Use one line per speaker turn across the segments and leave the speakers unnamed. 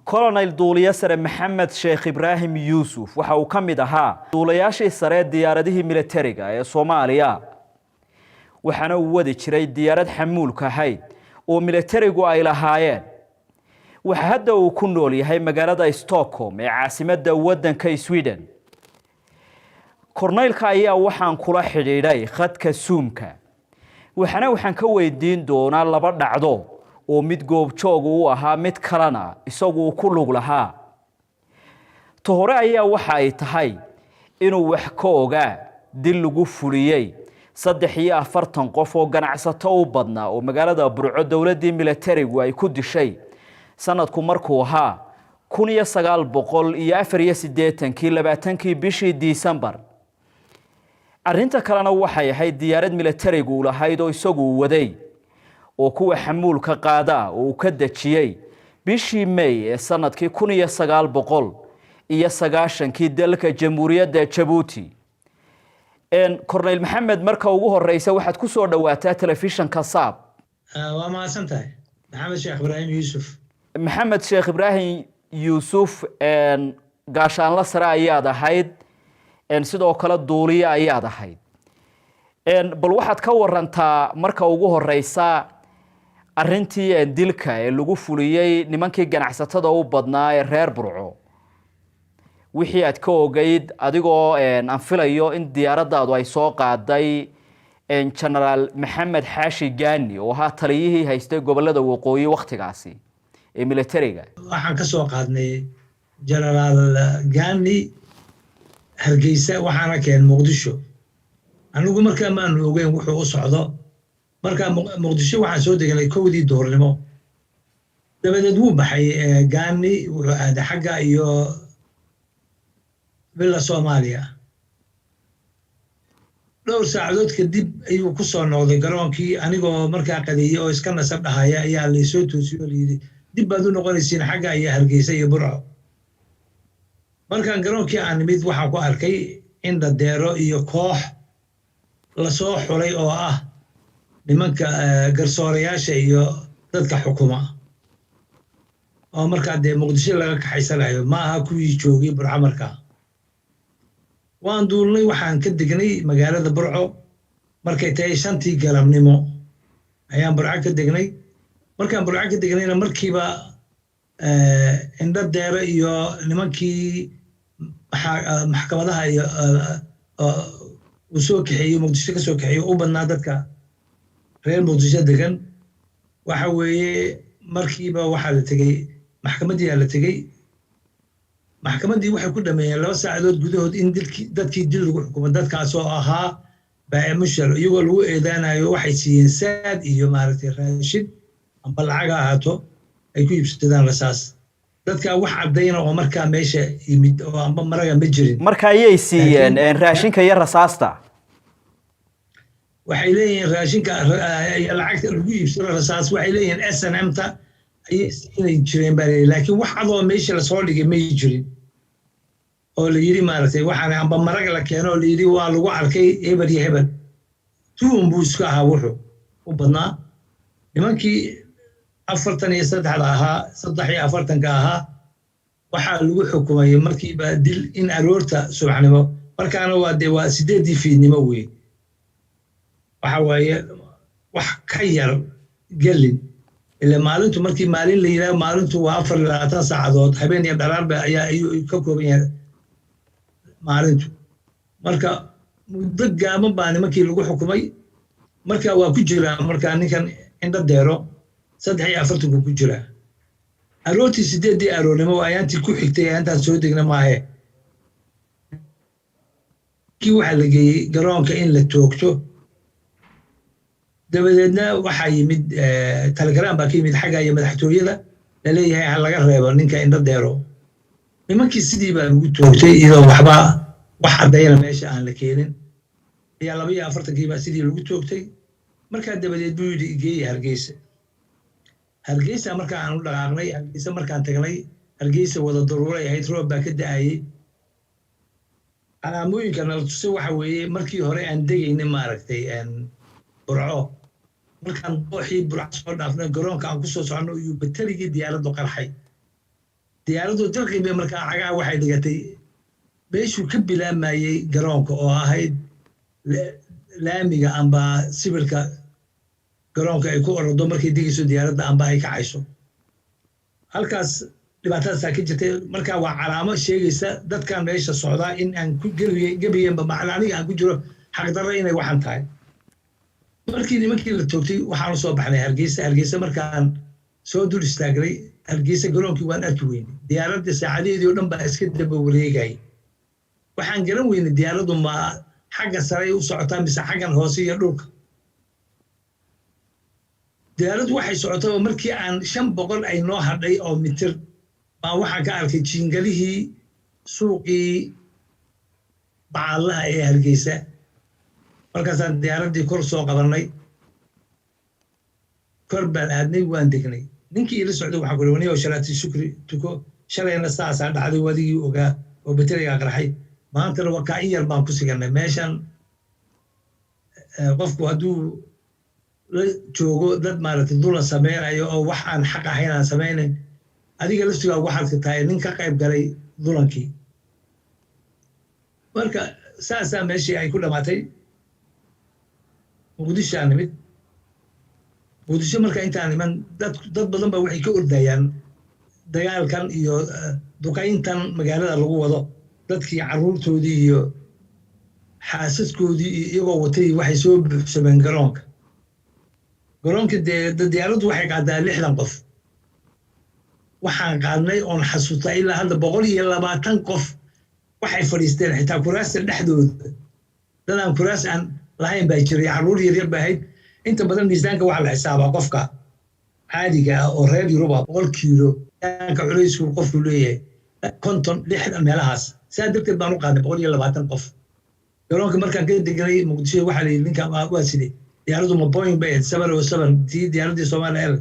Colonel duuliye sare Maxamed Sheekh Ibraahim Yuusuf waxa uu ka mid ahaa duulayaashii sare diyaaradihii militariga ee Soomaaliya, waxaana uu wadi jiray diyaarad xamuulka ahayd oo militarigu ay lahaayeen. Waxa hadda uu ku nool yahay magaalada Stockholm ee caasimadda waddanka Sweden. Korneylka ayaa waxaan kula xidhiidhay khadka Zoomka, waxaana waxaan ka weydiin doonaa laba dhacdo oo mid goobjoog uu ahaa, mid kalena isagu uu ku lug lahaa. Ta hore ayaa waxa ay tahay inuu wax ka ogaa dil lagu fuliyey 43 qof oo ganacsato u badnaa oo magaalada Burco dowladdii militarigu ay ku dishay sanadku markuu ahaa 1984-kii, 20-kii bishii Disembar. Arrinta kalena waxay ahayd diyaarad militarigu lahayd oo isagu waday oo kuwa xamuulka qaadaa oo uu ka dejiyey bishii May ee sanadkii 1990-kii dalka Jamhuuriyadda Jabuuti. Corneyl Maxamed, marka ugu horeysa waxaad ku soo dhawaataa telefishanka Saab.
Waa mahadsan tahay. Maxamed Sheekh Ibraahim Yuusuf.
Maxamed Sheekh Ibraahim Yuusuf, gaashaanla sare ayaad ahayd, sidoo kale duuliye ayaad ahayd. Bal waxaad ka warantaa marka ugu horeysa arrintii dilka ee lagu fuliyey nimankii ganacsatada u badnaa ee reer Burco, wixii aad ka ogeyd, adigoo aan filayo in diyaaraddaadu ay soo qaaday Genaraal Maxamed Xaashi Gaani oo ahaa taliyihii haystay gobolada waqooyi waktigaasi ee militariga.
Waxaan ka soo qaadnay Genaraal Gani Hargeysa, waxaana keen Muqdisho. Anigu markaa maanu ogeyn wuxuu u socdo. Markaa Muqdisho waxaan soo degnay 1-dii duhurnimo. Dabadeed wuu baxay Gani, wuxuu aaday xagga iyo Villa Soomaaliya. Dhowr saacadood kadib ayuu ku soo noqday garoonkii. Anigoo markaa qadeeyey oo iska nasab dhahaya ayaa laysoo toosiyey oo layidhi, "Dib baad u noqonaysiin xagga iyo Hargeysa iyo Burco." Markaan garoonkii aan nimid, waxaan ku arkay Indhadeero iyo koox lasoo xulay oo ah nimanka garsoorayaasha iyo dadka xukuma, oo markaa dee Muqdisho laga kaxaysanayo, ma aha kuwii joogay Burco. Markaa waan duulnay, waxaan ka degnay magaalada Burco markay tahay 5-tii galabnimo ayaan Burco ka degnay. Markaan Burco ka degnayna, markiiba Indho Deero iyo nimankii maxkamadaha iyo uu soo kaxeeyey, Muqdisho ka soo kaxeeyey, u badnaa dadka reer Muqdisho degan, waxa weeye markiiba waxaa la tegey maxkamaddii la tegey. Maxkamaddii waxay ku dhameeyeen 2 saacadood gudahood in dadkii dil lagu xukumo, dadkaasoo ahaa baa'imushar, iyagoo lagu eedaanayo waxay siiyeen saad iyo maaragtay raashin amba lacag ha ahaato ay ku iibsadaan rasaas. Dadka wax caddayna oo markaa meesha yimid oo amba maraga ma jirin.
Marka ayay siiyeen raashinka iyo rasaasta?
Waxay leeyihiin raashinka lacagta lagu iibsado rasaas, waxay leeyihiin SNM-ta ayay siinay jireen baa leeyahy, laakiin wax cadoo meesha lasoo dhigay may jirin oo la yidhi maaragtay waxaan amba marag la keeno oo la yidhi waa lagu arkay hebel iyo hebel. Tuun buu iska ahaa wuxuu u badnaa. Nimankii 43-da ahaa, 43-ka ahaa, waxaa lagu xukumay markiiba dil in aroorta subaxnimo. Markaana waa dee waa 8-dii fiidnimo wey, waxa waaye wax ka yar gelin ila maalintu. Markii maalin la yidhaho, maalintu waa 24 saacadood, habeen iyo dharaarba ayaa ayuu ka kooban yahay maalintu. Marka muddo gaaban baa nimankii lagu xukumay. Marka waa ku jiraa marka ninkan Indho Deero 43-ku ku jiraa. Aroortii 8-dii aroornimo ayaantii ku xigtay ayaantaan soo degna maahe, kii waxaa la geeyey garoonka in la toogto. Dabadeedna waxaa yimid telegram baa ka yimid xagga iyo madaxtooyada, laleeyahay ha laga reebo ninka Indho Deero. Nimankii sidii baa lagu toogtay iyadoo waxba wax caddayna meesha aan la keenin ayaa 42-kii baa sidii lagu toogtay. Markaa dabadeed buu yidhi, "Geeya Hargeysa." Hargeysa markaa aan u dhaqaaqnay. Hargeysa markaan tagnay, Hargeysa wada daruuray ahayd, roob baa ka da'ayey. Calaamooyinka nala tusay waxa weeye, markii hore aan degayna maaragtay Burco, markaan dooxii Burco soo dhaafnay, garoonka aan ku soo soconno, iyuu batarigii diyaaraddu qarxay. Diyaaraddu dirqi bay markaa cagaha waxay dhigatay meeshuu ka bilaamayey garoonka, oo ahayd laamiga amba sibirka garoonka ay ku orado markay degayso diyaaradda amba ay kacayso. Halkaas dhibaatadaasaa ka jirtay. Marka waa calaamo sheegaysa dadkan meesha socdaa in aan ku gebiyenba macna aniga aan ku jiro xaqdarro inay waxan tahay. Markii nimankii la toogtay, waxaanu soo baxnay Hargeysa. Hargeysa markaan soo dul istaagnay, Hargeysa garoonkii waan arki weynay. Diyaaradda saacadaheedii oo dhan baa iska daba wareegayay. Waxaan garan weynay diyaaraddu ma xagga sare u socotaa mise xaggan hoose iyo dhulka. Diyaaraddu waxay socotaba, markii aan 500 ay noo hadhay oo mitir baan waxaan ka arkay jiingalihii suuqii bacallaha ee Hargeysa. Markaasaan diyaaraddii kor soo qabannay, kor baan aadnay, waan degnay. Ninkii ila socday waxaan ku uri, "Waniyow, shalaati shukri tuko. Shalayna saasaa dhacday, wadigii ogaa oo baterigaa qarxay. Maantana waa kaa, in yar baan ku siganay meeshan." Qofku hadduu la joogo dad maaragtay dulan sameynayo oo wax aan xaq ahayn aan samaynayn, adiga laftigaa waxaad ka tahay nin ka qayb galay dulankii. Marka saasaa meeshii ay ku dhamaatay. Muqdishoaa nimid. Muqdisho marka intaan iman, dad badan ba waxay ka ordayaan dagaalkan iyo duqayntan magaalada lagu wado. Dadkii carruurtoodii iyo xaasaskoodii iyo iyagoo watay waxay soo buuxsameen garoonka. Garoonka dee diyaaraddu waxay qaadaa 60 qof. Waxaan qaadnay oon xasuustaa ilaa hadda 120 qof. Waxay fadhiisteen xitaa kuraasta dhexdooda. Dad aan kuraas aan lahayn baa jiray, carruur yaryar ba ahayd. Inta badan miisaanka waxaa la xisaabaa qofka caadiga ah oo reer Yuruba 100 kiilo, miisaanka culaysku qofku leeyahay 50, 60 meelahaas. Saa darteed baan u qaadnay 120 qof. Garoonka markaan ka degnay Muqdisho, waxaa la yidhi, "Ninka waa sidee diyaaraddu? Ma Boeing bay ahayd 707 tii diyaaraddii Soomaaliya Air?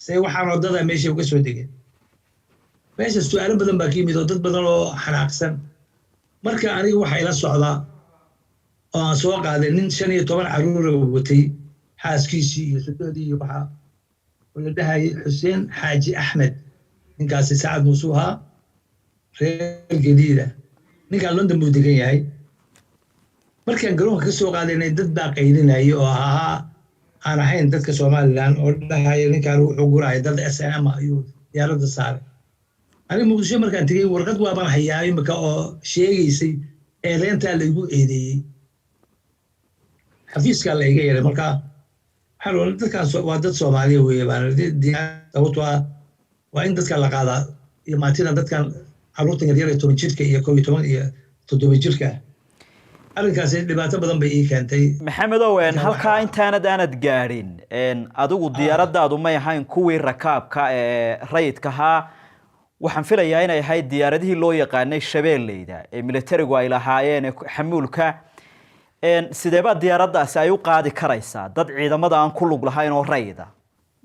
See waxaan wadada meesha uga soo degeen?" Meesha su-aalo badan baa ka yimid oo dad badan oo xanaaqsan. Marka aniga waxaa ila socdaa oo aan soo qaaday nin 15 carruura watay, xaaskiisii iyo sodohdii iyo waxaa oo la dhahayay Xuseen Xaaji Axmed. Ninkaasi Sacad Muusuu ahaa, reer Gediida. Ninkaan London buu degan yahay. Markaan garoonka ka soo qaadaynay, dad baa qaylinayay oo ahaa aan ahayn dadka Somaliland, oo dhahaya, "Ninkaan wuxuu guraya dad SNM ayuu diyaaradda saaray." Aniga Muqdisho markaan tegey, warqad waabaan hayaa imika oo sheegaysay eedeyntaa la igu eedeeyey. Xafiiskaa la iga yeelay. Marka waxaan dadkaan waa dad Soomaaliya weeye baan, sababto ah waa in dadka la qaadaa iyo maatida dadkan carruurtan yaryar ee 10 jirka iyo 11 iyo 7 jirka. Arrinkaasi dhibaato badan bay ii keentay.
Maxamedow, halkaa intaanad aanad gaadhin, adigu diyaaraddaadu may ahayn kuwii rakaabka ee rayidkahaa. Waxaan filayaa inay ahayd diyaaradihii loo yaqaanay shabeelleyda ee militarigu ay lahaayeen ee xamuulka. Sideebaa diyaaraddaasi ay u qaadi karaysaa dad ciidamada aan ku lug lahayn oo rayida?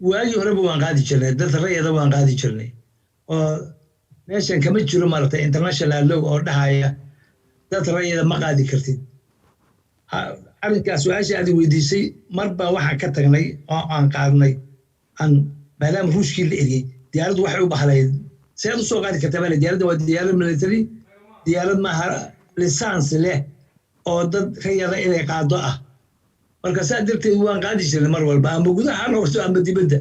Waagii horeba waan qaadi jirnay, dad rayida waan qaadi jirnay, oo meeshan kama jiro maaragtay international law oo dhahaya dad rayida ma qaadi kartid. Arrinkaas su-aasha aad weydiisay, mar baa waxaan ka tagnay oo aan qaadnay aan maadaama Ruushkii la eriyey, diyaaraddu waxay u bahlayd seed u soo qaadi kartaa bale. Diyaaradda waa diyaarad military, diyaarad maaha licence leh oo dad rayada inay qaado ah. Marka saa darteed waan qaadi jirnay mar walba, ama gudaha ha noqoto ama dibadda,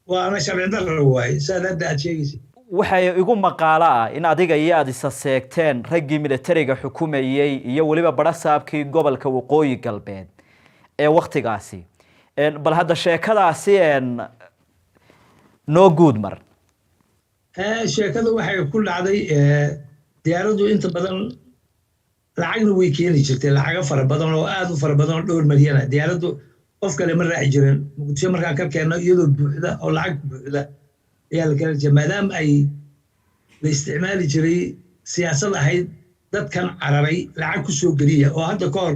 waana sharci darro waaye saad hadda aad sheegaysa.
Waxay igu maqaalo ah in adiga iyo aada isa seegteen raggii militariga xukumayey iyo weliba barasaabkii gobolka Waqooyi Galbeed ee waktigaasi. Bal hadda sheekadaasi noo guud mar.
Sheekadu waxay ku dhacday, diyaaraddu inta badan lacagna way keeni jirtay, lacago fara badan oo aad u fara badan oo dhowr malyana. Diyaaraddu qof kale ma raaci jirin. Muqdisho markaan ka keenno, iyadoo buuxda oo lacag buuxda ayaa la keeni jiray, maadaama ay la isticmaali jiray siyaasad ahayd dadkan cararay lacag ku soo geliya, oo hadda ka hor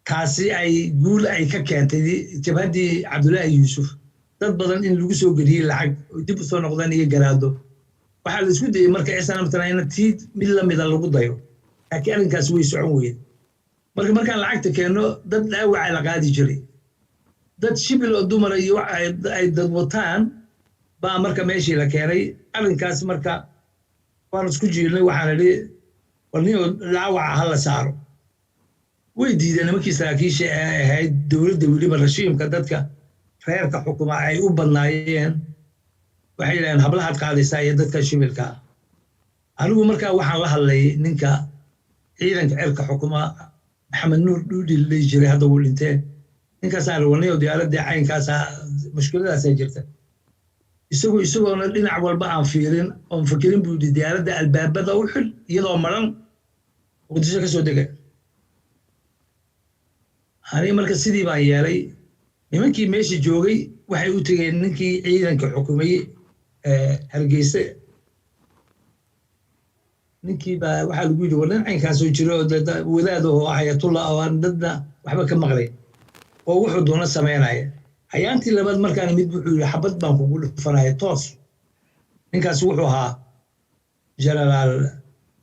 taasi ay guul ay ka keentay jabhaddii Cabdullaahi Yuusuf, dad badan in lagu soo geliyey lacag oo dib u soo noqdaan iyo garaado. Waxaa la isku dayey marka SNM-tana in tii mid lamida lagu dayo, laakiin arrinkaas way socon weyde. Marka markaan lacagta keenno, dad dhaawaca la qaadi jiray, dad shibil oo dumara iyo ay dad wataan. Baa marka meeshii la keenay arrinkaas. Marka waan isku jiilnay, waxaan idhi, war nin dhaawaca ha la saaro. Way diideen nimankii saraakiisha ee ahayd dowladda, weliba rashiimka dadka reerka xukuma ay u badnaayeen. Waxay yidhahdeen, hablahaad qaadaysaa iyo dadka shibilka ah. Anigu markaa waxaan la hadlay ninka ciidanka cirka xukuma, Maxamed Nuur Dhuudhi la dhihi jiray, hadda wuu dhintee. Ninkaasaan rawanay diyaaradii caynkaasaa mushkiladaasaa jirta. Isagoona dhinac walba aan fiirin oon fikirin buu yidhi, diyaaradda albaabada u xidh iyadoo maran, Muqdisho ka soo dega. Aniga marka sidii baan yeelay. Nimankii meesha joogay waxay u tegeen ninkii ciidanka xukumayey Hargeysa. Ninkii baa waxaa lagu yidhi, war nin caynkaasoo jiro oo wadaad oo ayatullah oo aan dadna waxba ka maqlay oo wuxuu doono samaynaya. Hayaantii labaad markaan mid wuxuu yidhi, xabad baan kugu dhufanaya toos. Ninkaasi wuxuu ahaa Jenaraal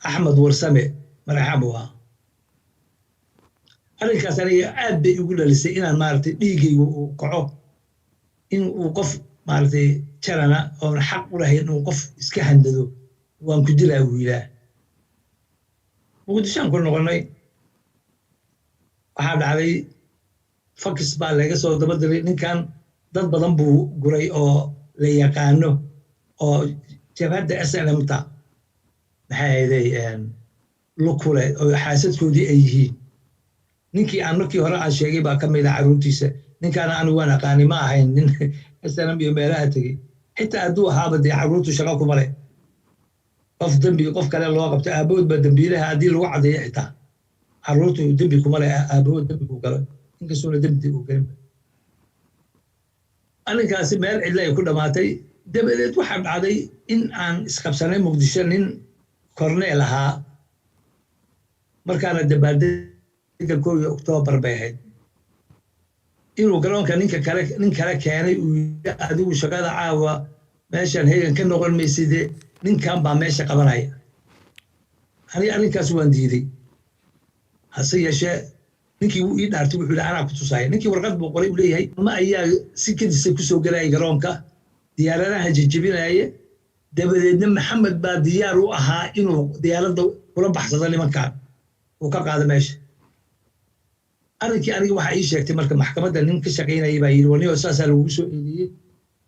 Axmed Warsame Maraxaan buu ahaa. Arrinkaas aniga aad bay igu dhalisay inaan maaragtay dhiiggaygu uu kaco, in uu qof maaragtay jarana oon xaq u lahayn inuu qof iska handado, waan ku dilaa uu yidhaah. Muqdishoan ku noqonnay. Waxaa dhacday fakis baa laga soo daba diray. Ninkan dad badan buu guray oo la yaqaano oo jabhadda SNMta maxay ahayday lukule oo xaasadkoodii ay yihiin. Ninkii aan markii hore aan sheegay baa ka mid ah carruurtiisa. Ninkaana anigu waan aqaani, ma ahayn nin SNM iyo meelaha tegey. Xitaa hadduu ahaaba dee carruurtu shaqo kuma leh. Qof dembi qof kale loo qabto, aabahood baa dembiilaha haddii lagu caddeeyo, xitaa carruurtu dembi kuma leh aabahood dembi uu galo, inkastuuna dembi uu gelin. Arrinkaasi meel cidla ay ku dhammaatay. Dabadeed waxaa dhacday in aan isqabsanay Muqdisho nin korneel ahaa. Markaana dabaaldega 1 Oktoobar bay ahayd, inuu garoonka ninka kale nin kale keenay, uu yidhi, adigu shaqada caawa meeshan hegan ka noqon mayside, ninkan baa meesha qabanaya. Aniga arrinkaas waan diiday. Hase yeeshee ninkii wuu ii dhaartay, wuxuu yidhi, anaa ku tusaya. Ninkii warqad buu qoray, uu leeyahay ma ayaa si kedisa kusoo gelaya garoonka, diyaaradaha jejebinaya. Dabadeedna Maxamed baa diyaar u ahaa inuu diyaaradda kula baxsado nimankan, uu ka qaado meesha. Arrinkii aniga waxaa ii sheegtay marka maxkamadda nin ka shaqaynayay baa yidhi, warniyo saasaa lagugu soo eedeeyey,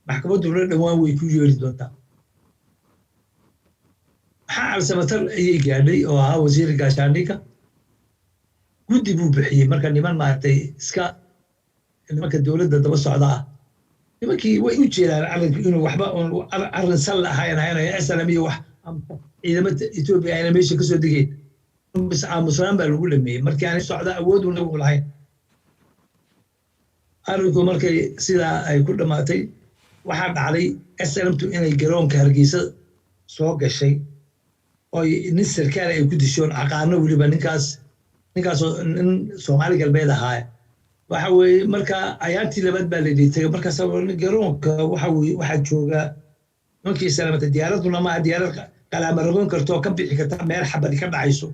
maxkamadduna dhowaan way ku yeeri doontaa. Maxaa Calsamatar ayay gaadhay oo ahaa wasiirka gaashaandhigga. Guddi buu bixiyey marka, niman maaragtay iska nimanka dowladda daba socda ah. Nimankii way u jeedaan arrinku inuu waxba arrin sal ahayn ahayn, SNM iyo wax ciidamada Etoobiya ayna meesha kasoo degeyn. Bis aamusnaan baa lagu dhameeyey. Markii aan socda awood una u lahayn. Arrinku markay sidaa ay ku dhammaatay, waxaa dhacday SNMtu inay garoonka Hargeysa soo gashay oo nin sarkaal ay ku dishoon aqaano weliba ninkaas, ninkaasoo nin Soomaali Galbeed ahaa. Waxa weeye marka ayaantii labaad baa la yidhi markaas garoonka waxa weye waxaa jooga nimankii salamata. Diyaaraduna maaha diyaarad qalaama ragoon karto oo ka bixi karta meel xabadi ka dhacayso,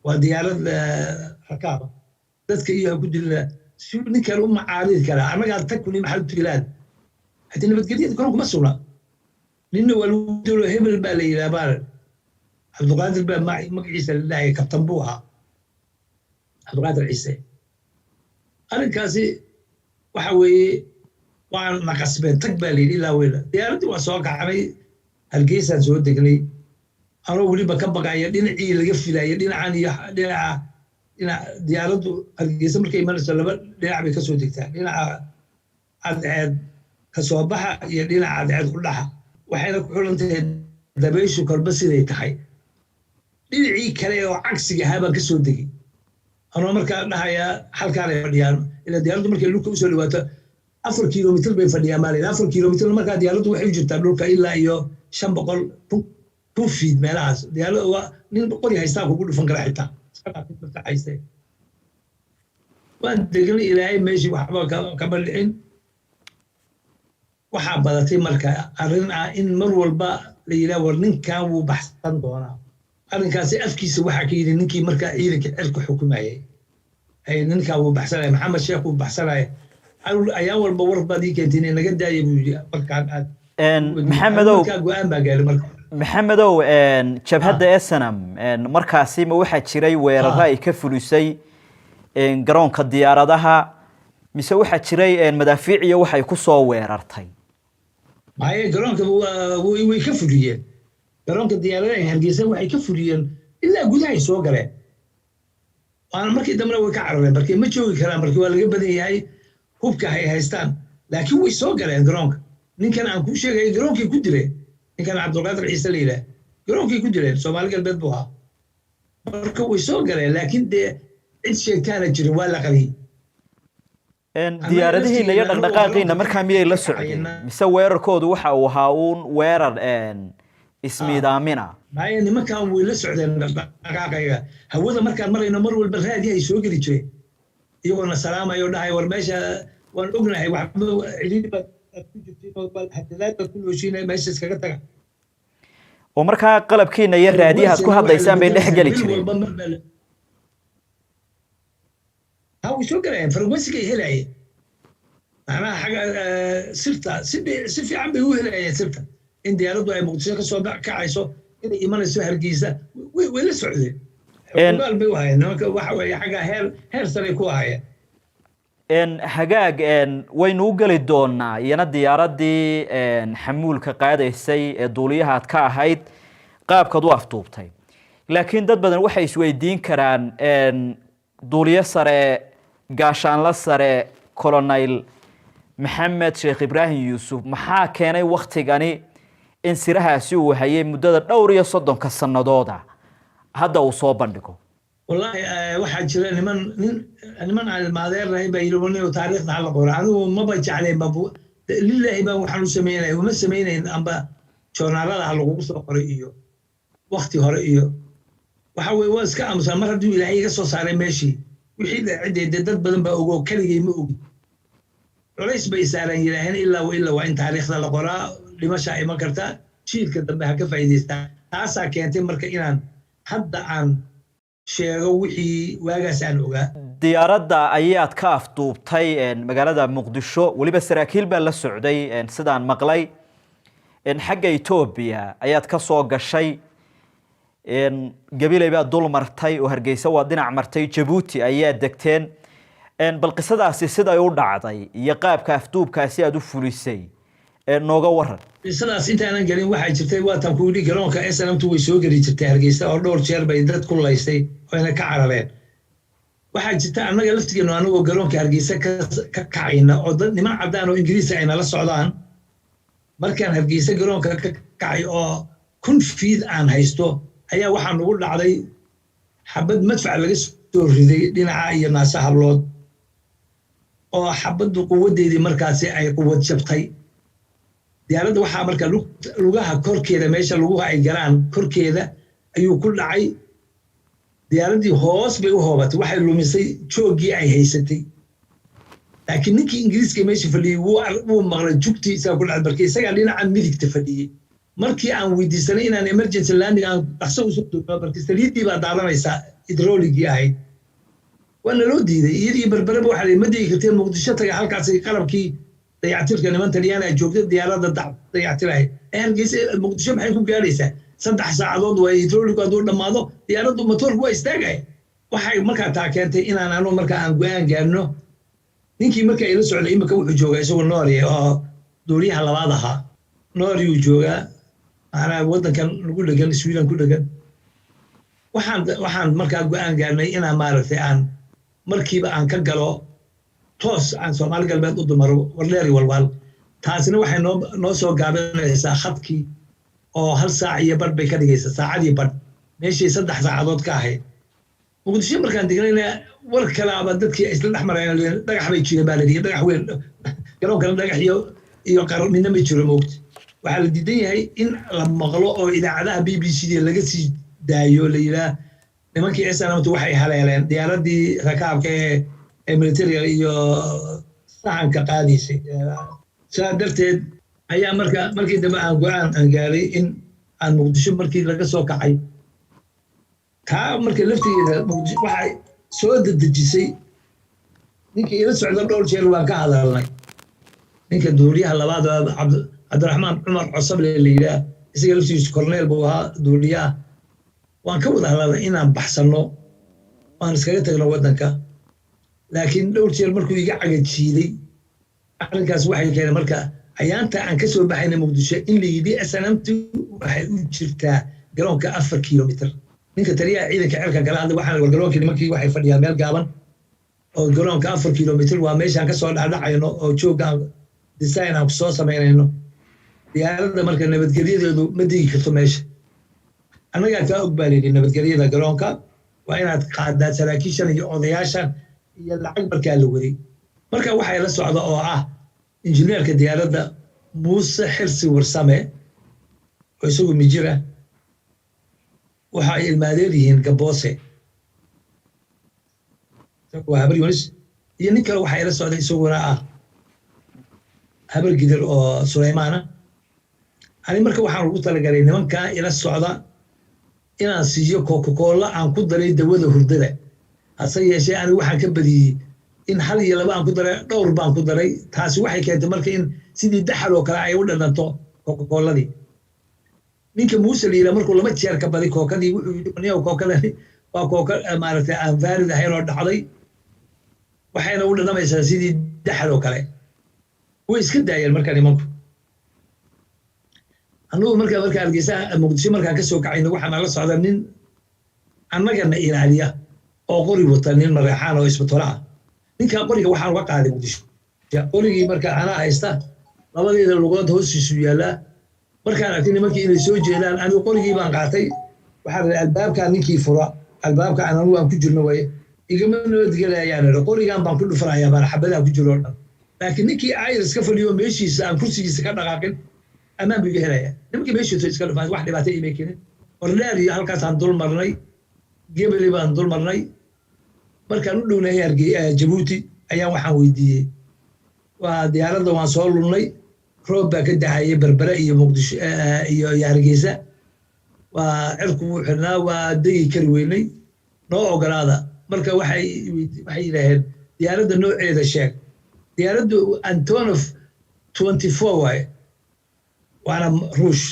waa diyaarad rakaaba. Dadka iyo ha ku dilina si ninkan u macaaridi karaa, annagaa tag kuni maxaad u tigilaad haddii nabadgelyada garoonka ma sugna. Ninna waa lagu dilo, hebel baa la yidhaha, baa Cabdiqaadir baa magaciisa la dhahay, kabtan buu ahaa, Cabdiqaadir Ciise. Arrinkaasi waxa weeye waan na qasbeen, tag baa la yidhi ilaa weyla. Diyaaraddii waa soo kacnay, Hargeysaan soo degnay, anoo weliba ka baqaya dhinacii laga filaya, dhinacan iyo dhinaca dhinac. Diyaaraddu Hargeysa markay imanayso laba dhinac bay kasoo degtaa, dhinaca cadceed kasoo baxa iyo dhinaca cadceed ku dhaxa. Waxayna ku xulan tahay dabayshu kolba siday tahay. Dhinacii kale oo cagsiga ahaa baan kasoo degay, anoo markaa dhahayaa halkaanay fadhiyaan. Ila diyaaraddu markay dhulka usoo dhawaato 4 kilomitir bay fadhiyaan baa layidhi. 4 kilomitir markaa diyaaraddu waxay u jirtaa dhulka ilaa iyo 500 kun fiid meelahaas. Diyaarad waa nin qori haystaa kugu dhufan kara xitaa iska dhaafid marka haystee. Waan degnay, Ilaahay meeshii waxba kama dhicin. Waxaa badatay marka arrin ah in mar walba la yidhaha, war ninkan wuu baxsan doonaa. Arrinkaasi afkiisa waxaa ka yidhi ninkii markaa ciidanka cirka xukumayay, ninkaa wuu baxsanaya, Maxamed Sheekh wuu baxsanaya, ayaan walba war baad ii keenteen, naga daaya buu yidhi. Markaan aad
Maxamedow,
Go-aan baa gaaray marka.
Maxamedow, jabhadda SNM markaasi ma waxaa jiray weeraro ay ka fulisay garoonka diyaaradaha, mise waxaa jiray madaafiic iyo waxay ku soo weerartay?
Maye, garoonka way ka fuliyeen. Garoonka diyaaradaha Hargeysa waxay ka fuliyeen ilaa gudahay soo galeen, waana markii dambena way ka carareen. Markii ma joogi karaan, markii waa laga badan yahay hubka hay haystaan, laakiin way soo galeen garoonka. Ninkan aan kuu sheegay garoonkay ku dileen, ninkan Cabdulqaadir Ciise la yidhaah, garoonkay ku dileen. Soomaali Galbeed buu ahaa. Marka way soo galeen, laakiin dee cid sheegtaana jirin, waa la qariyey.
Diyaaradihiina iyo dhaqdhaqaaqiina markaa miyay la socdeen, mise weerarkoodu waxa uu ahaa uun weerar ismiidaamina?
Maya, nimankan way la socdeen dhaqdhaqaaqayga hawada. Markaan marayno mar walba raadi ay soo geli jireen, iyagoona salaamayo, dhahay: "War meesha waan ognahay, waxba cidhiidhi baad ku jirtiin, hadadaad baad ku nooshiina, meesha iskaga taga."
Oo markaa qalabkiina iyo raadiyahaad ku hadlaysaan bay dhex geli jireen?
Ha, way soo galayeen, frequency-gay helayeen. Macnaha xagga sirta si fiican bay u helayeen sirta, in diyaaraddu ay Muqdisho ka soo kacayso, inay imanayso Hargeysa, way la socdeen. Xogaal bay u hayeen nimanka. Waxa weeye xagga heer sare ku ahayeen.
Hagaag, waynu u geli doonaa iyana diyaaraddii xamuulka qaadaysay ee duuliyahaad ka ahayd, qaabkaad u afduubtay. Laakiin dad badan waxay isweydiin karaan, duuliyo sare, gaashaanla sare, colonel Maxamed Sheekh Ibraahim Yuusuf, maxaa keenay waktigani in sirahaasi uu hayay muddada dhowr iyo soddonka sanadooda hadda uu soo bandhigo?
Wallaahi, waxaa jira niman nin niman aan ilmaadeernahay baa yidhi: "Nin, taariikhda hala qoro." Anigu maba jeclayn ba, lilaahi baan waxaan u sameynaya, uma sameynayn amba joornaalada ha lagugu soo qoray iyo wakti hore iyo waxa weye. Waa iska aamusaa mar hadduu Ilaahay iga soo saaray meeshii. Wixii dhacay dee dad badan baa ogo, keligay ma ogi. Culays bay saaraan, yidhaaheen: "Ilaa wa ilaa waa in taariikhda la qoraa, dhimashaa iman karta, jiilka dambe ha ka faa'iidaystaa." Taasaa keentay marka inaan hadda aan sheego wixii waagaas aan ogaa.
Diyaaradda ayaad ka afduubtay magaalada Muqdisho, weliba saraakiil baa la socday sidaan maqlay. Xagga Etoobiya ayaad ka soo gashay, Gabiley baad dul martay oo Hargeysa waa dhinac martay, Jabuuti ayaa degteen. Bal qisadaasi siday u dhacday iyo qaabka afduubkaasi aad u fulisay nooga waran.
Qisadaas intaanan gelin, waxaa jirtay, waatan ku yidhi, garoonka SNMtu way soo geli jirtay Hargeysa oo dhowr jeer bay dad ku laystay oyna ka carareen. Waxaa jirta annaga laftigeenu, anagoo garoonka Hargeysa ka kacayna oo dad niman caddaan oo Ingiriisa ay nala socdaan, markaan Hargeysa garoonka ka kacay oo 1000 feet aan haysto, ayaa waxaa nagu dhacday xabad madfac laga soo riday dhinaca iyo Naasa Hablood, oo xabaddu quwaddeedii markaasi ay quwad jabtay. Diyaaradda waxaa marka lugaha korkeeda, meesha luguha ay galaan korkeeda ayuu ku dhacay. Diyaaraddii hoos bay u hoobatay, waxay lumisay jooggii ay haysatay. Laakiin ninkii Ingiriiska meesha fadhiyey wuu maqlay jugtii isaga ku dhacay, marka isagaa dhinaca midigta fadhiyey. Markii aan weydiisanay inaan emergency landing aan dhaqso usoo dogno, marka saliiddii baa daadanaysaa hydraulic-gii ahayd, waa naloo diiday. Iyadii Berbereba waxaa la: "Ma degi kartee, Muqdisho taga, halkaasi qalabkii dayactirka niman Talyaani joogta diyaaradda dayactirahay ee Hargeysa." Muqdisho maxay ku gaadhaysaa? 3 saacadood waa hydraulic-gu hadduu dhammaado, diyaaraddu matoorku waa istaagaya. Waxay markaa taa keentay inaan anu markaa aan go-aan gaarno. Ninkii marka ila socday imika wuxuu joogaa isagoo Nooriya, oo duuliyaha labaad ahaa, Nooriyuu joogaa, macnaha waddankan lagu dhegan, Sweden ku dhegan. Waxaan markaa go-aan gaarnay inaan maaragtay aan markiiba aan ka galo toos, aan Soomaali Galbeed u dumaro, Wardheeri, Walwaal. Taasina waxay noo soo gaabinaysaa khadkii oo hal saac iyo badh bay ka dhigaysaa, saacadii badh meeshii 3 saacadood ka ahayd. Muqdisho markaan degnayna war kalaaba dadkii isla dhex marayaan, dhagax bay jireen baa la dhihi, dhagax weyn. Garoonkana dhagax iyo qar midna ma jiro, moogta. Waxaa la diidan yahay in la maqlo oo idaacadaha BBC da laga sii daayo, la yidhaah nimankii SNMtu waxay haleeleen diyaaraddii rakaabka ee militariga iyo sahanka qaadaysay. Sidaa darteed ayaa marka markii dambe aan go-aan aan gaaray in aan Muqdisho markii laga soo kacay. Taa marka laftigeeda Muqdisho waxay soo dedejisay ninkii ila socda. Dhowr jeer waan ka hadalnay ninka duuliyaha labaad. Cabdiraxmaan Cumar Cosable la yidhaah, isaga laftigiisu korneel buu ahaa, duuliyaah. Waan ka wada hadalnay inaan baxsanno, waan iskaga tagno waddanka, laakiin dhowr jeer markuu iga cagajiiday arrinkaas waxay keenay marka ayaanta aan ka soo baxayna Muqdisho in la yidhi SNMtu waxay u jirtaa garoonka 4 kilomitr. Ninka taliyaha ciidanka cirka kala hadlay, waxaan war garoonkii nimankii waxay fadhiyaan meel gaaban oo garoonka 4 kilomitr waa meeshaan kasoo dhacdhacayno oo joogga design aan kusoo samaynayno diyaaradda. Marka nabadgelyadeedu ma digi karto meesha, annagaa kaa og baa layidhi. Nabadgelyada garoonka waa inaad qaadaa saraakiishan iyo odayaashan iyo lacag markaa la waday. Marka waxay la socda oo ah injineerka diyaaradda Muuse Xirsi Warsame oo isagu mijira, waxa ay ilmaadeer yihiin Gaboose, waa Habar Yunis, iyo nin kale waxaa ila socday isaguna ah Habar Gidir oo Sulaymaana. Ani marka waxaan ugu talagalay nimankaa ila socda inaan siiyo Coca-Cola aan ku daray dawada hurdada. Hase yeeshee anigu waxaan ka badiyey in hal iyo laba aan ku daray, dhowr baan ku daray. Taasi waxay keentay marka in sidii daxal oo kale ay u dhadhanto Coca-Coladii. Ninka Muuse la yidhaha markuu laba jeer ka baday kookadii, wuxuu yidhi: "Niyow, kookadani waa kooka maaragtay aan valid ahayn oo dhacday, waxayna u dhadhamaysaa sidii daxal oo kale." Way iska daayeen marka nimanku. Annugu marka Hargeysa, Muqdisho markaan kasoo kacayno, waxaa nala socda nin annagana ilaaliya oo qori wata, nin Mareexaan oo isbatola ah. Ninkaa qoriga waxaan uga qaaday Muqdisho. Qorigii marka anaa haysta, labadeeda lugood hoostiisu yaallaa. Markaan arkay nimankii inay soo jeedaan, anigu qorigii baan qaatay. Waxaan idhi: "Albaabkaa ninkii fura, albaabka aan anigu aan ku jirno waye, igama nabadgelayaan." Idhi: "Qorigan baan ku dhufanayaa baan xabadaha ku jiro oo dhan, laakiin ninkii ayr iska fadhiyo meeshiisa aan kursigiisa ka dhaqaaqin ammaan buu iga helaya." Nimankii meeshiisa iska dhufaan, wax dhibaato imay keenin. Ordheer iyo halkaasaan dul marnay, Gebeli baan dul marnay. Markaan u dhownahay Jabuuti ayaan waxaan weydiiyey, waa diyaaradda waan soo lunnay, roob baa ka dahayay Berbere iyo Muqdisho iyo Hargeysa, waa cirku wuu xidhnaa, waa degi kari weynay, noo ogolaada. Marka waxay yidhaaheen: "Diyaaradda nooceeda sheeg." Diyaaraddu Antonov 24 waaye, waana Ruush,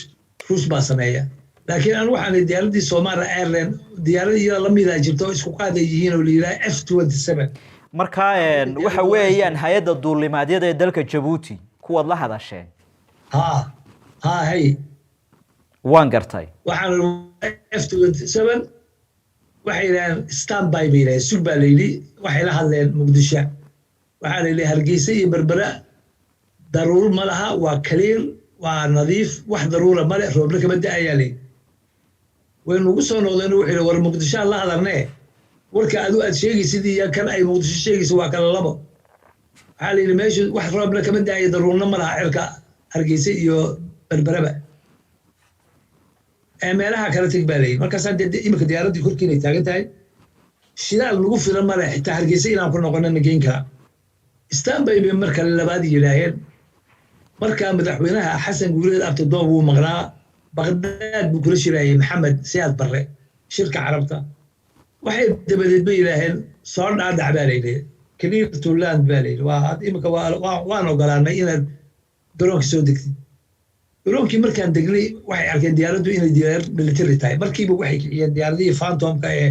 Ruush baa sameeya. Laakiin anu waxaan diyaaraddii Somalia Airline, diyaarad iyada lamidaa jirta oo isku qaad ay yihiin oo la yidhaha F 27.
Marka waxa weeyaan hay-adda duulimaadyada ee dalka Jabuuti kuwaad la hadasheen?
Ha hay.
Waan gartay.
Waxaan F 27. Waxay yidhaheen: "Stand by," bay yidhaheen, "sug" baa la yidhi. Waxay la hadleen Muqdisho. Waxaa la yidhi: "Hargeysa iyo Berbera daruur ma laha, waa clear, waa nadiif, wax daruura male, roobna kama da-ayaa." Layidhi way nugu soo noqdeen. Wuxuu yidhi: "War Muqdisho la hadalnee, warka adu aad sheegaysid iyo kan ay Muqdisho sheegaysa waa kala labo." Waxaa la yidhi: "Meeshu wax roobna kama da-ayo, daruurna ma laha cirka Hargeysa iyo Berberaba, ee meelaha kala teg," baa layidhi. Markaasaa dee iminka diyaaraddii korkiinay taagan tahay, shidaal nagu filan male xitaa Hargeysa inaan ku noqonana geyn karaa. Stand by bay marka labaad yidhaaheen. Markaa madaxweynaha Xasan Guuleed Abtidoon wuu maqnaa, Baqdaad buu kula shiraayay Maxamed Siyaad Barre shirka Carabta. Waxay dabadeed bay yidhaaheen: "Soo dhaadhac," baa layidhi, "clear to land," baa layidhi. Waa imika waan ogolaanay inaad garoonka soo degtid. Garoonkii markaan degnay waxay arkeen diyaaraddu inay diyaarad military tahay. Markiiba waxay kiciyeen diyaaradihii Phantomka ee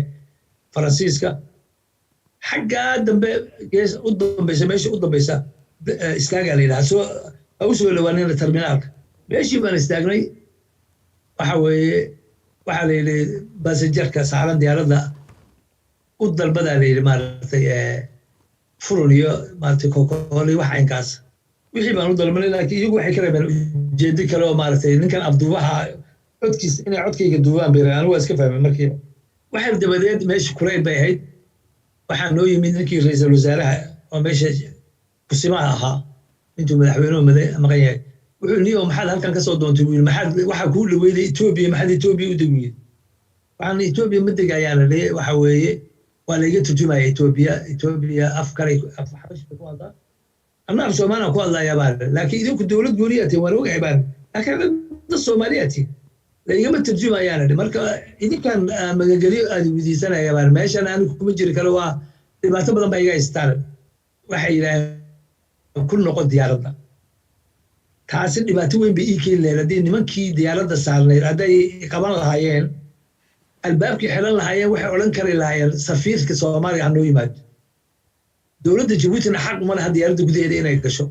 Faransiiska. Xaggaa dambe, gees u dambaysa, meesha u dambaysa istaagaa la yidhaha, soo ha u soo dhawaanina terminaalka. Meeshii baan istaagnay. Waxa weeye waxaa la yidhi: "Passengerka saaran diyaaradda u dalbadaa," la yidhi, "maaragtay furun iyo maaragtay Coca-Cola iyo wax caynkaas." Wixii baan u dalbanay, laakiin iyagu waxay ka rabeen ujeedo kale oo maaragtay ninkan afduubaha codkiisa inay codkayga duubaan bay rabeen. Anigu waa iska fahmay markiiba. Waxay dabadeed meesha kulayl bay ahayd. Waxaa noo yimid ninkii ra'iisul wasaaraha oo meesha kusimaha ahaa intuu madaxweynuhu maqan yahay. Wuxuu: "Niyo, maxaad halkan kasoo doontay?" buu yidhi. "Maxaad waxaa kuu dhaweyday Etoobiya? Maxaad Etoobiya u degi weyday?" Waxaan Etoobiya ma degayaana, waxa weeye waa layga turjumaya. Etoobiya, Etoobiya af kale, af Xabashka ku hadlaa, anna af Soomaaliya ku hadlayaa baan, laakiin idinku dowlad gooniyaa tihin, waan ogahay baan, laakiin dad Soomaaliyaa tihin, laygama turjumayaan. Marka idinkan magangelyo aad weydiisanaya baan, meeshan anigu kuma jiri karo, waa dhibaato badan baa iga haystaan. Waxay yidhaaheen: "Ku noqon diyaaradda." Taasi dhibaato weyn bay ii keeni lahayd haddii nimankii diyaaradda saarnayd hadday qaban lahaayeen, albaabkii xiran lahaayeen, waxay odhan kari lahaayeen safiirka Soomaaliya ha noo yimaado. Dowladda Jabuutina xaq uma laha diyaaradda gudaheeda inay gasho.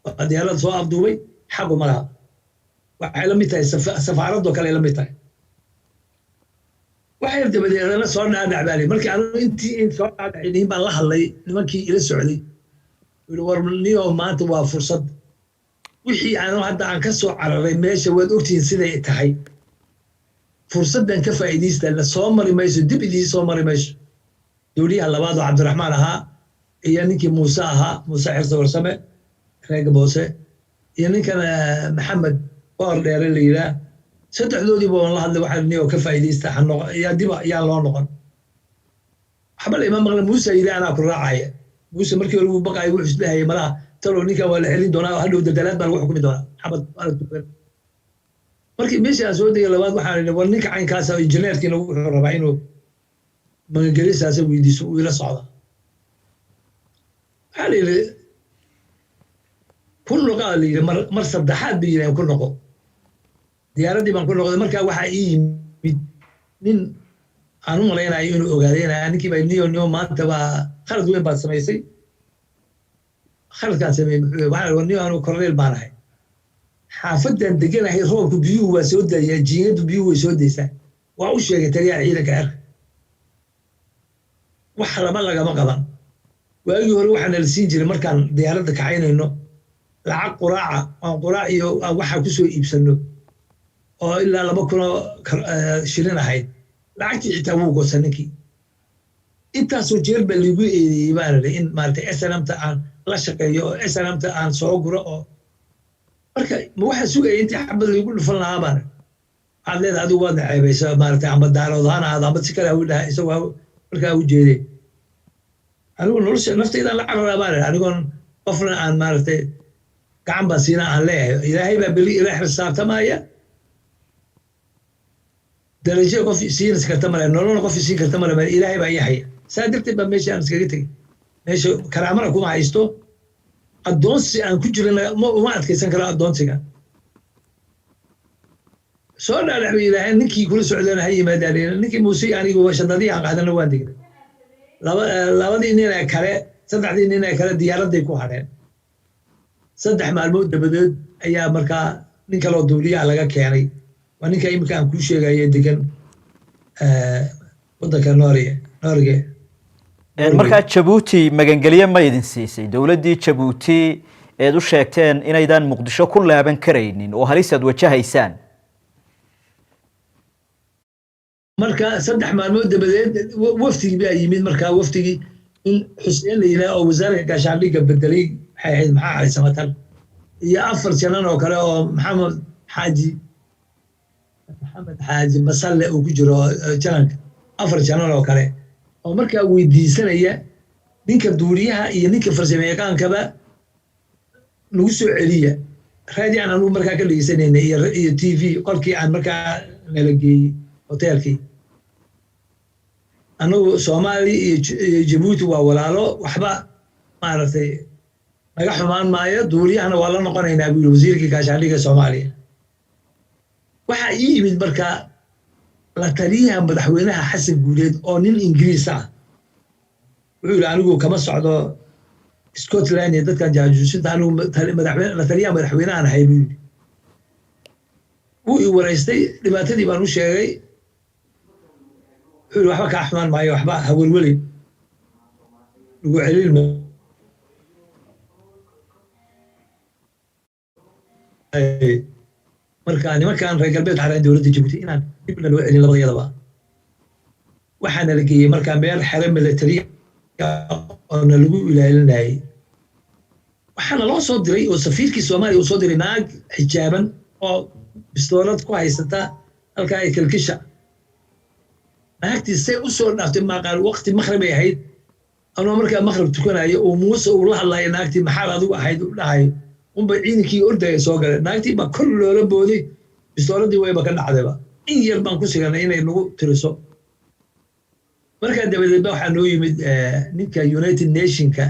Waa diyaaradda soo afduubay, xaq uma laha. Waxay la mid tahay safaaradoo kale ay la mid tahay. Waxay dabadeedana soo dhaadhac baa markii anigu intii in soo dhaadhacayniin baan la hadlay nimankii ila socday. Yidhi, war niyo, maanta waa fursad. Wixii aanu hadda aan ka soo cararay meesha waad ogtihiin siday tahay. Fursaddan ka faa'iidaysta, la soo mari mayso, dib idiin soo mari mayso. Dowliyaha labaad oo Cabdiraxmaan ahaa iyo ninkii Muuse ahaa, Muuse Xirse Warsame reega Boose, iyo ninkan Maxamed Boor Dheere la yidhaah, saddexdoodiiba waan la hadlay. Waxaan niyo ka faa'iidaysta, ha noqon yaa diba yaan loo noqon. Waxba la ima maqla. Muuse yidhi, anaa ku raacaya. Muuse markii hore wuu baqaayay, wuxuu isdhahayay malaha talow ninkan waa la celin doonaa oo hadhow daldalaad baa lagu xukumi doonaa, xabad waa la tukan. Markii meeshii aan soo degay labaad, waxaan idhi, war ninka caynkaasa injineerkiina wuxuu rabaa inuu magangelisaasa weydiiso, uu ila socda. Waxaa la yidhi ku noqaa, la yidhi mar saddexaad bay yidhaheen ku noqo. Diyaaraddii baan ku noqday. Markaa waxaa ii yimid nin aan u malaynayo inuu ogaadeynaya. Ninkii baa, niyo niyo, maanta baa khalad weyn baad samaysay. Khaladkaan sameeyey muxuu yahay? Waxaan war niyo, anigu korneyl baan ahay, xaafadan deganahay roobku biyuhu waa soo dayaa, jiingadu biyuhu way soo daysaa. Waa u sheegay taliyaha ciidanka cirka, wax lama lagama qaban. Waagii hore waxaa nala siin jiray markaan diyaaradda kacaynayno lacag quraaca, aan quraac iyo aan waxa kusoo iibsano, oo ilaa 2000 oo shilin ahayd. Lacagtii xitaa wuu goosan ninkii. Intaasoo jeer baa liigu eedeeyey baan idhi in maaragtay SNMta aan la shaqeeyo oo SNMta aan soo guro. Oo marka ma waxaa sugaya intii xabad liigu dhufan lahaa baan idhi. Waxaad leedahay adigu waadna ceebaysa maaragtay, amba daarood ahaan ahaado amba si kale ha u dhaha, isagoo markaa u jeeday. Anigu nolosha naftaydaan la cararaa baan idhi, anigoon qofna aan maaragtay gacan baan siina aan leeyahay. Ilaahay baa beri ila xisaabtamaya. Darajo qof siinis karta male, nololna qof siin karta male, Ilaahay baa ii haya. Saa darteed baa meesha aan iskaga tegey. Meesha karaamana kuma haysto, addoonsi aan ku jirana uma adkaysan karo addoonsiga. Soo dhaadhac bay yidhaaheen, ninkii kula socdana ha yimaadaan. Ninkii Muuse, anigu shandadii aan qaadana waan degnay. Labadii nin ee kale, saddexdii nin ee kale diyaaradday ku hadheen. 3 maalmood dabadeed ayaa markaa nin kaloo duuliyaha laga keenay. Waa ninka iminka aan kuu sheegayo, degan waddanka Norge Norge.
Markaa Jabuuti magangelye ma idin siisay dowladdii Jabuuti eed u sheegteen inaydaan Muqdisho ku laaban karaynin oo halis aad wajahaysaan?
Marka 3 maalmood dabadeed wafdigii baa yimid. Markaa wafdigii in Xuseen la yidhaah oo wasaarka gaashaandhigga bedelay, waxay ahayd Maxaa Cali Samatal, iyo afar janan oo kale oo Maxamed Xaaji Masalle uu ku jiro jananka, afar janan oo kale oo markaa weydiisanaya ninka duuliyaha iyo ninka farsamayaqaankaba nagu soo celiya. Raadi aan anugu markaa ka dhegeysanayna iyo TV qolkii aan markaa nala geeyey hoteelkii. Annagu Soomaali iyo Jabuuti waa walaalo, waxba maaragtay naga xumaan maayo, duuliyahana waa la noqonaynaa, buu yidhi wasiirkii gaashaandhigga Soomaaliya. Waxaa ii yimid markaa la taliyaha madaxweynaha Xasan Guuleed oo nin Ingiriis ah. Wuxuu yidhi, anigu kama socdo Scotland iyo dadkan jaajuusinta, anigu madaxweyne la taliyaha madaxweynahan ahay, buu yidhi. Wuu i waraystay, dhibaatadii baan u sheegay. Wuxuu yidhi, waxba kaa xumaan maayo, waxba ha welwelin, lagu celin maayo. Marka nimankan reer galbeed xareen dowladda Jabuuti inaan dibna loo celin labadayadaba. Waxaana la geeyey markaa meel xere military oona lagu ilaalinayay. Waxaana loo soo diray oo safiirkii Soomaaliya uu soo diray naag xijaaban oo bistoolad ku haysata halkaa ay kilkisha. Naagtii say u soo dhaaftay maaqaan, waqti makhrib ay ahayd, anoo markaa makhrib tukanayo oo Muuse uu la hadlayo naagtii, maxaad adigu ahayd, uu dhahayo, unba ciidankii ordaya soo galay. Naagtii baa kor loola booday, bistooladii wayba ka dhacdayba. In yar baan ku siganay inay nagu tiriso. Markaa dabadeed ba waxaa noo yimid ninka United Nationka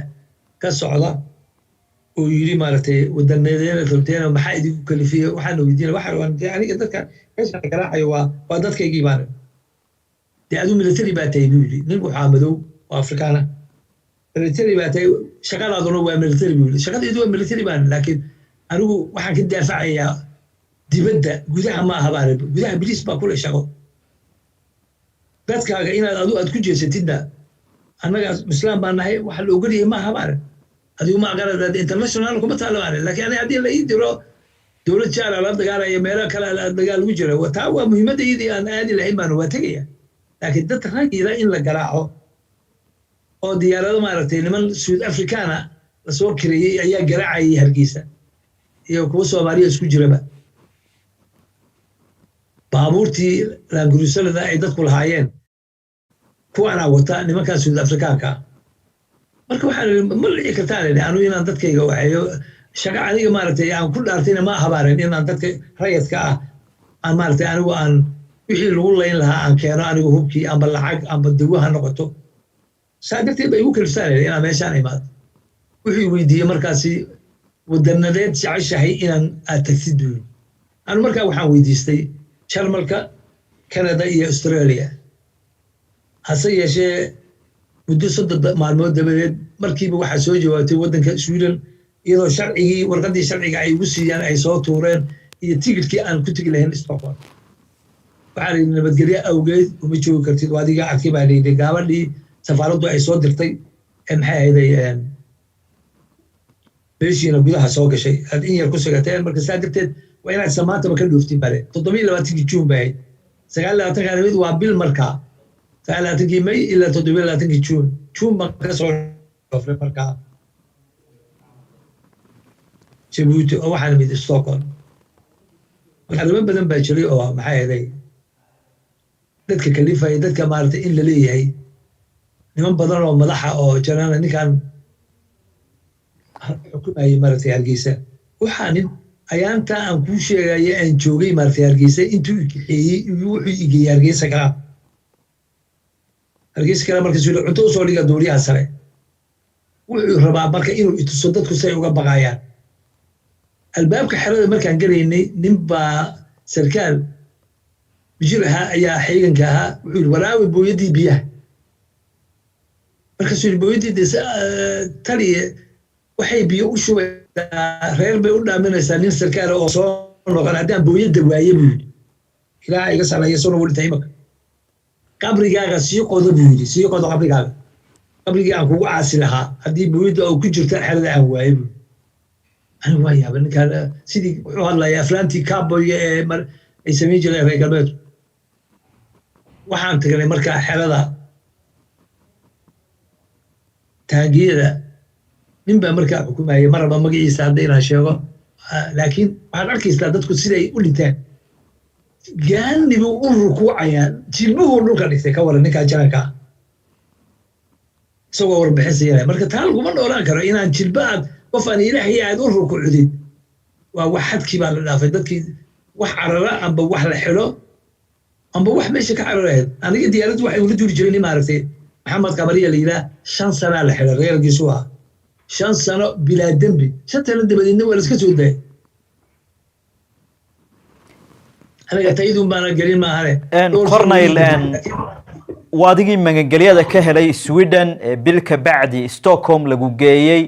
ka socda. Oo yidhi, maaragtay, wadaneedeena rabteena, maxaa idinku kalifiyey? Waxaana weydiina, waxaan waan dee aniga dadka meeshaan garaacayo waa dadkaygii baan. Dee aduu military baa tahay, buu yidhi. Nin waxaa madow oo Afrikaana, military baa tahay, shaqadaaduna waa military, buu yidhi. Shaqadaydu waa military baan, laakiin anigu waxaan ka daafacayaa dibadda, gudaha ma aha baan. Gudaha biliis baa kule shaqo. Dadkaaga inaad adu aad ku jeesatidna, annaga islaam baan nahay, waxa la ogolyahay ma aha baan. Adigu ma aqaran, international kuma taala baan, laakiin aniga haddii la ii diro dowlad jaara la dagaalaya, meelo kale dagaal lagu jira, taa waa muhiimadda iyadii aan aadi lahayn baan, waa tegaya. Laakiin dad ragida in la garaaco oo diyaarado, maaragtay, niman South Africana lasoo kireeyey ayaa garaacayay Hargeysa iyo kuwa Soomaaliya isku jiraba. Baabuurtii Landcruiserada ay dadku lahaayeen kuwaanaa wata nimankaa South Africaanka ah. Marka waxaan idhi, ma dhici kartaan idhi anu inaan dadkayga waxeeyo. Shaqo aniga, maaragtay, aan ku dhaartayna ma ahabaarin inaan dadka rayadka ah aan, maaragtay, anigu aan wixii lagu layn lahaa aan keeno anigu, hubkii amba lacag amba dawo ha noqoto. Saa darteed bay igu kaliftaan idhi inaan meeshaan imaado. Wuxuu weydiiyey markaasi, wadanadeed jeceshahay inaan aad tagtid, buu yidhi. Anu markaa waxaan weydiistay Jarmalka, Canada iyo Australia. Hase yeeshee muddo 30 maalmood dabadeed markiiba waxaa soo jawaabtay waddanka Sweden, iyadoo sharcigii, warqaddii sharciga ay igu siiyaan ay soo tuureen iyo tigidhkii aan ku tegi lahayn Stockholm. Waxaa la yidhi, nabadgelyo awgeed uma joogi kartid. Waa adiga arkay, baa layidhi, gabadhii safaaraddu ay soo dirtay ee maxay ahayday meeshiina gudaha soo gashay aad in yar ku sigateen. Marka saa darteed waa inaad samaantaba ka dhooftin bale. 27-kii Juun bay ahayd, 29-ka nimid, waa bil markaa, 29-kii May ilaa 27-kii Juun. Juun baan ka soo dhoofnay markaa Jabuuti oo waxaan imid Stockholm. Marka arrimo badan baa jiray oo maxay ahaday dadka kalifaya, dadka, maaragtay, in la leeyahay niman badan oo madaxa oo janaana ninkan xukumayay, maaragtay, Hargeysa. Waxaa nin ayaantaa aan kuu sheegaya aan joogay, maaragtay, Hargeysa intuu ikaxeeyey wuxuu igeeyey Hargeysa kalaa, Hargeysa kale. Markaasuu yidhi, cunto usoo dhiga duuliyaha sare. Wuxuu rabaa marka inuu ituso dadku say uga baqayaan. Albaabka xerada markaan gelaynay, nin baa sarkaal bijir ahaa ayaa xiiganka ahaa. Wuxuu yidhi, waraawi booyaddii biyaha? Markaasuu yidhi, booyaddii dee taliye waxay biyo u shubaysaa, reer bay u dhaaminaysaa, nin sarkaala oo soo noqon haddaan booyadda waaye, buu yidhi. Ilaaha iga salaya soo wulita imaka. Qabrigaaga sii qodo, buu yidhi, sii qodo qabrigaaga, qabrigii aan kugu caasi lahaa haddii booyadda oo ku jirta xerada aan waaye, buu. Anigu waa yaaba, ninkaan sidii wuxuu hadlaya aflaantii cowboyga ee ay samayn jireen reer galbeedku. Waxaan tagnay markaa xerada taangiyada. Nin baa markaa xukumayay, ma raba magaciisa hadda inaan sheego, laakiin waxaad arkaysaa dadku siday u dhinteen. Gaani buu u rukuucayaa, jilbuhuu dhulka dhigtay. Ka waran ninkaa jaranka ah isagoo warbixin siinaya? Marka taa laguma noolaan karo, inaan jilba aad qof aan ilaahay aad u rukuucdid. Waa wax xadkii baa la dhaafay. Dadkii wax carara amba wax la xidho amba wax meesha ka cararahayd. Aniga diyaaraddu waxay ula duuri jiray nin, maaragtay, Maxamed Qabariya la yidhaah. 5 sanaa la xidhay, reerkiisu ah, 5 sano bilaa dembi. 5 sano dabadeedna waa la iska soo daayay. Aniga taydun baana gelin maahane. Dhowr sano
Cornel, waa adigii magangelyada ka helay Sweden ee bil ka bacdi Stockholm lagu geeyey.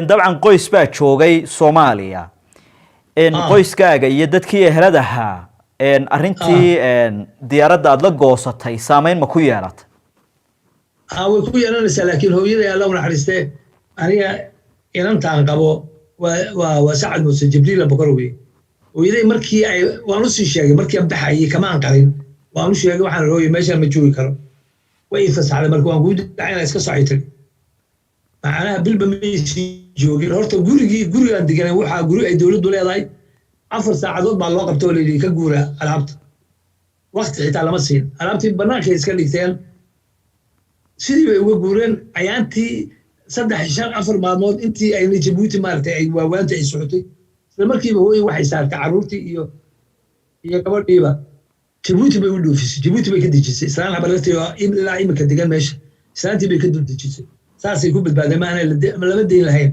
Dabcan qoys baa joogay Soomaaliya. Qoyskaaga iyo dadkii eheladahaa arrintii diyaaradda aada la goosatay saameyn ma ku yeelatay?
Way ku yeelanaysaa, laakiin hooyaday Alla u naxariistee, aniga inantaan qabo waa Sacad Muuse Jibriila Bokor wey. Hooyaday markii ay waan usii sheegay markii aan baxayay, kamaan qarin, waan u sheegay. Waxaan hooyo, meeshaan ma joogi karo. Way ii fasaxday. Marka waan kuu dacayna iska socay tiri. Macnaha bilba maysii joogin. Horta gurigii, gurigaan deganay waxaa guri ay dowladdu leedahay. 4 saacadood baa loo qabta oo layidhi ka guura alaabta. Wakti xitaa lama siin. Alaabtii bannaankay iska dhigteen, sidii bay uga guureen. Ayaantii 3, 5, 4 maalmood intii ayna Jabuuti, maaragtay, ay waawaanta ay socotay, isla markiiba hooye waxay saartay carruurtii iyo gabadhiiba, Jabuuti bay u dhoofisay, Jabuuti bay ka dejisay. Islaan habareertay oo ilaa imika degan meesha, islaantii bay ka dul dejisay. Saasay ku badbaadeen. Maana lama dayn lahayn.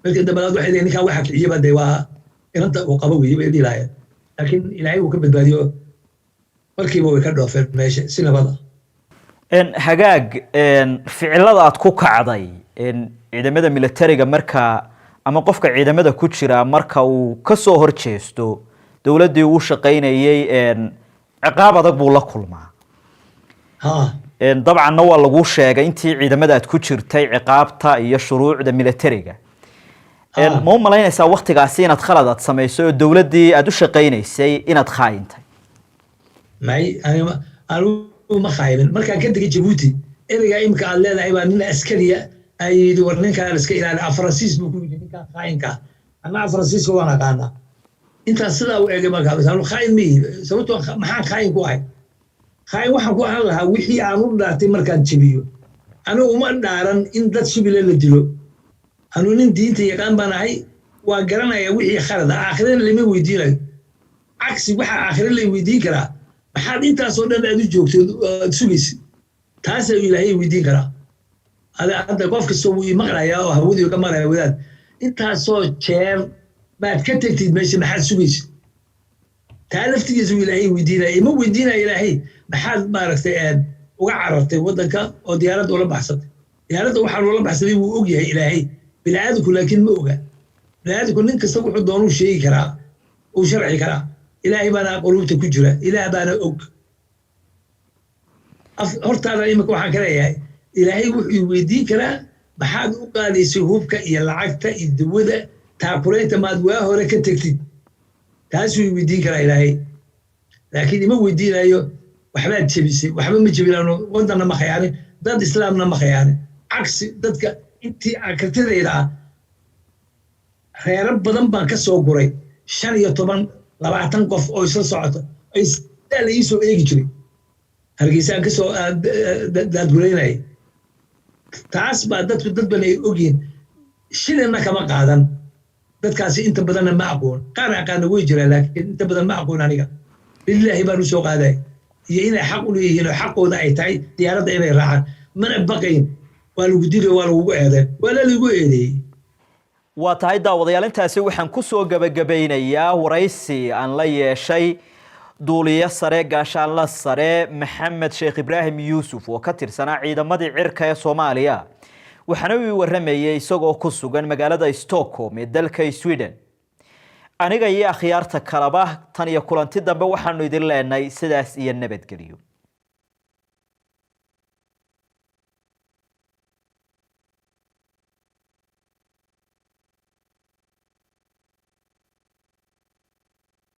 Markii dambe waxay leeyihin ninkaa waxa kiciyaba dee waa inanta uu qabo weeye bay dhihi lahaayeen, laakiin Ilaahay uu ka badbaadiyo, markiiba way ka dhoofeen meesha si nabada.
Hagaag, ficilada aad ku kacday ciidamada militariga marka ama qofka ciidamada ku jira marka uu ka soo horjeesto dowladdii uu shaqaynayey, ciqaab adag buu la kulmaa. Dabcanna waa laguu sheegay intii ciidamada aad ku jirtay ciqaabta iyo shuruucda militariga. Ma u malaynaysaa waktigaasi inaad khalad aad samayso oo dowladdii aad u shaqaynaysay inaad khaayintay?
May, anigu ma khaayimin. Markaan ka tegay Jabuuti, ereygaa imika aad leedahay baa nin askariya ay yidhi, "War ninkaan iska ilaali, af Faransiis buu ku yidhi, ninkaan khaayinka." Anna af Faransiiska waan aqaanaa. Intaas sidaa u egay markaa anu khaayin ma ihi. Sababtoo maxaan khaayin ku ahay? Khaayin waxaan ku ahaan lahaa wixii aan u dhaartay markaan jebiyo. Anigu uma dhaaran in dad shibile la dilo. Anu nin diinta yaqaan baan ahay, waa garanaya wixii khalada. Aakhirana lama weydiinayo. Cagsi, waxaa aakhire la weydiin karaa, maxaad intaasoo dhan aad u joogto, aad sugaysid? Taasaa Ilaahay weydiin karaa. Hadda qof kasta wuu imaqlayaa oo hawadii ka maqlaya, wadaad intaasoo jeer maad ka tegtid meesha, maxaad sugaysid? Taa laftigiisa uu Ilaahay weydiinaya. Ima weydiinaya Ilaahay maxaad maaragtay aad uga carartay waddanka oo diyaaradda ula baxsatay. Diyaaradda waxaa loola baxsaday wuu og yahay Ilaahay, bini'aadamku laakiin ma oga. Bini'aadamku nin kasta wuxuu doonuu sheegi karaa, uu sharci karaa. Ilaahay baana quluubta ku jira, Ilaah baana og. Hortaada imika waxaan ka leeyahay, Ilaahay wuxuu weydiin karaa, maxaad u qaadaysay hubka iyo lacagta iyo dawada taakulaynta, maad waa hore ka tegtid? Taasuu weydiin karaa Ilaahay, laakiin ima weydiinayo waxbaad jebisay. Waxba ma jebinaano, waddanna ma khayaanin, dad islaamna ma khayaanin. Cagsi, dadka intii kartidayda ah reero badan baan ka soo guray, 15, 20 qof oo isla socota ay sidaa la iisoo eegi jiray. Hargeysa aan kasoo daadguraynayay. Taas baa dadku dad badan ay ogyihiin. Shilinna kama qaadan dadkaasi, inta badanna ma aqoon. Qaar aqaana way jiraan, laakiin inta badan ma aqoon. Aniga lilaahi baan usoo qaaday iyo inay xaq u leeyihiin oo xaqooda ay tahay diyaaradda inay raacaan. Mana baqayn waa lagu dilo, waa lagugu eedeen, waa la lagu eedeeyey.
Waa tahay daawadayaal, intaasi waxaan kusoo gebagabaynayaa waraysi aan la yeeshay duuliye sare, gaashaanla sare Maxamed Sheekh Ibraahim Yuusuf oo ka tirsanaa ciidamadii cirka ee Soomaaliya. Waxaana uu waramayay isagoo ku sugan magaalada Stockholm ee dalka Sweden. Aniga iyo akhyaarta kaleba, tan iyo kulanti dambe, waxaanu idin leenahay sidaas iyo nabadgelyo.